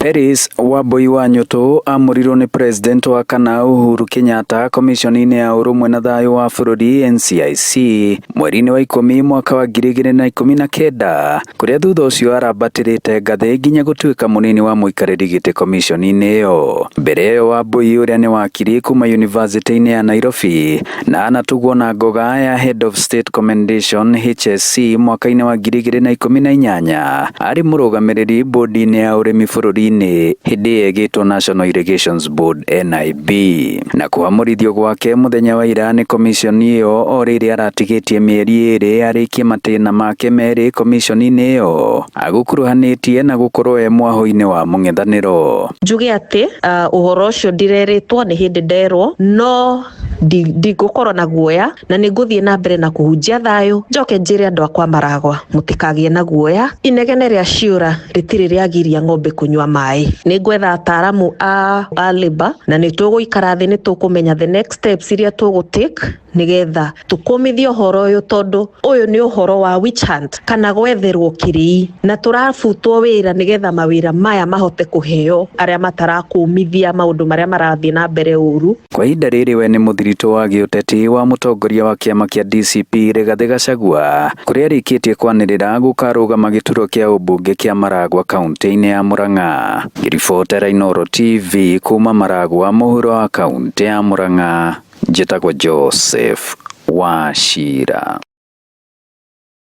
Peris Wambui wa Nyũtũ amũrirwo nĩ President wa kana Uhuru Kenyatta komiconi-inĩ ya ũrũmwe na thayũ wa bũrũri NCIC mweri-inĩ wa 10 mwaka wa 2019, kũrĩa thutha ũcio arambatĩrĩte ngathĩ nginya gũtuĩka mũnini wa mũikarĩri gĩtĩ komiconi-inĩ ĩyo. Mbere ĩyo Wambui, ũrĩa nĩ wakiri kuma Yunivasĩtĩ-inĩ ya Nairobi na anatugwo na ngoga ya Head of State Commendation HSC mwaka-inĩ wa 2018, arĩ mũrũgamĩrĩri bodi-inĩ ya ũrĩmi bũrũri-inĩ hĩndĩ ĩyo ĩgĩtwo National Irrigations Board NIB. Na kũhamũrithio gwake mũthenya wa ira nĩ komiconi ĩyo o rĩrĩ aratigĩtie mĩeri 2 arĩkie matĩna make merĩ komiconi-inĩ ĩyo agũkuruhanĩtie na gũkorwo e mwahũ-inĩ wa mũng'ethanĩro. Njuge atĩ ũhoro ũcio ndirerĩtwo, nĩ hĩndĩ nderwo, no ndingũkorwo na guoya na nĩ ngũthiĩ na mbere na kũhunjia thayũ. Njoke njĩre andũ akwa Maragwa mũtikagĩe na guoya, inegene rĩa ciũra rĩtirĩ rĩagiria ng'ombe kũnyua maĩ. Nĩ ngwetha ataaramu a labour na nĩ tũgũikara thĩ, nĩ tũkũmenya the next steps iria tũgũ take nĩgetha tũkũmithie ũhoro ũyũ, tondũ ũyũ nĩ ũhoro wa witch hunt kana gwetherwo kĩrĩi na tũrabutwo wĩra nĩgetha mawĩra maya mahote kũheo arĩa matarakũmithia maũndũ marĩa marathiĩ na mbere ũru. Kwa ihinda rĩrĩ we nĩ mũthiritũ wa gĩũteti wa mũtongoria wa kĩama kĩa DCP Rigathĩ Gachagua, kũrĩa arĩkĩtie kwanĩrĩra gũkarũgama gĩturwa kĩa ũmbunge kĩa Maragwa kaunti-inĩ ya Murang'a. Ngĩribotera Inooro TV kuma Maragwa mũhuro wa kaunti ya Murang'a, njĩtagwo Joseph Wachira.